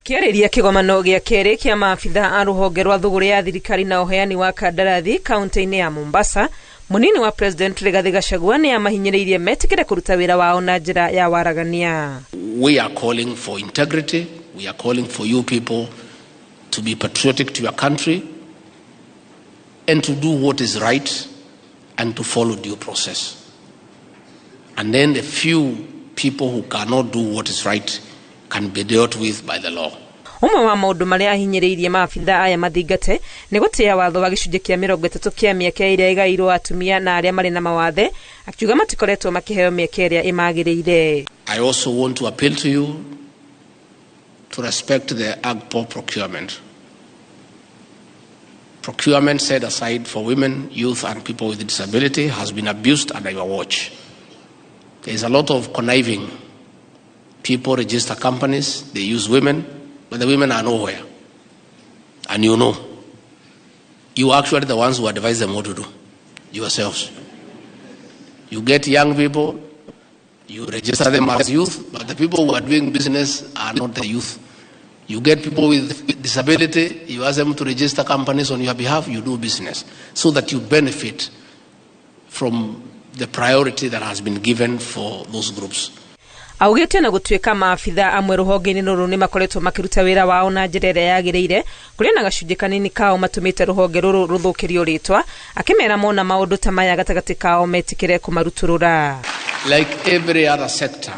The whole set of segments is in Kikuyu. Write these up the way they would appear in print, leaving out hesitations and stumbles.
Kĩarĩria kĩgomano gĩa kerĩ kĩa maabitha a rũhonge rwa thũgũrĩ ya thirikari na ũheani wa kandarathi kaunti-inĩ ya Mombasa, mũnini wa President Rigathi Gachagua nĩ amahinyĩrĩirie metĩkĩre kũruta wĩra wao na njĩra ya waragania. We are calling for integrity. We are calling for you people to be patriotic to your country and to do what is right and to follow due process. And then the few people who cannot do what is right can be dealt with by the law. Ũmwe wa maũndũ marĩa ahinyĩrĩirie maabitha aya mathingate nĩ gũtĩĩa watho wa gĩcunjĩ kĩa 30 kĩa mĩeke ĩrĩa ĩgaĩirwo atumia na arĩa marĩ na mawathe, akiuga matikoretwo makĩheo mĩeke ĩrĩa ĩmagĩrĩire. I also want to appeal to you to respect the AGPO procurement. Procurement set aside for women, youth and people with disability has been abused under your watch. There is a lot of conniving. People register companies, they use women, but the women are nowhere. And you know, you are actually the ones who advise them what to do, yourselves. You get young people, you register them as youth, but the people who are doing business are not the youth. You get people with disability, you ask them to register companies on your behalf, you do business, so that you benefit from the priority that has been given for those groups. Augĩte na gũtuĩka maabitha amwe rũhonge-inĩ rũrũ nĩ makoretwo makĩruta wĩra wao na njĩra ĩrĩa yagĩrĩire, kũrĩ na gacunjĩ kanini kao matũmĩte rũhonge rũrũ rũthũkĩrio rĩtwa, akĩmera mona maũndũ ta maya gatagatĩ kao metĩkĩre kũmarutũrũra. Like every other sector,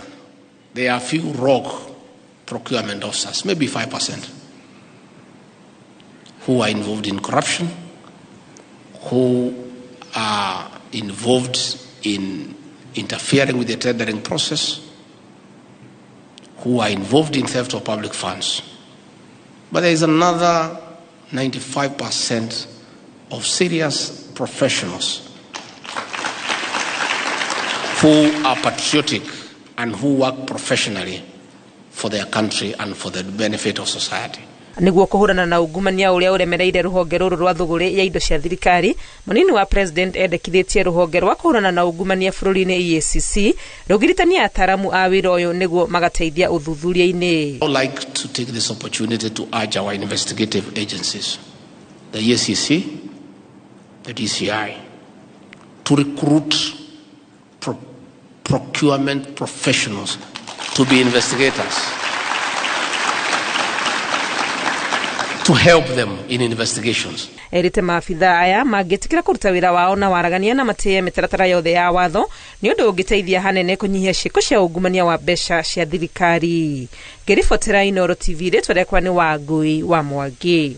there are few rogue procurement officers, maybe 5%, who are involved in corruption, who are involved in interfering with the tendering process, who are involved in theft of public funds. But there is another 95% of serious professionals who are patriotic and who work professionally for their country and for the benefit of society. Nĩguo kũhũrana na ungumania ũrĩa ũremereire rũhonge rũrũ rwa thũgũrĩ ya indo cia thirikari, mũnini wa president endekithĩtie rũhonge rwa kũhũrana na ungumania bũrũri-inĩ EACC rũgiritanie ataaramu a wĩra ũyũ nĩguo magateithia ũthuthuria-inĩ. I would like to take this opportunity to urge our investigative agencies, the EACC, the DCI, to recruit procurement professionals to be investigators, to help them in investigations. Erite maabitha aya mangĩtĩkĩra kũruta wĩra wao na waragania na matĩye mĩtaratara yothe ya watho nĩ ũndũ ũngĩteithia hanene kũnyihia ciĩko cia ungumania wa mbeca cia thirikari. Ngĩribotera Inooro TV, rĩtwa rĩakwa nĩ Wangui wa Mwangi.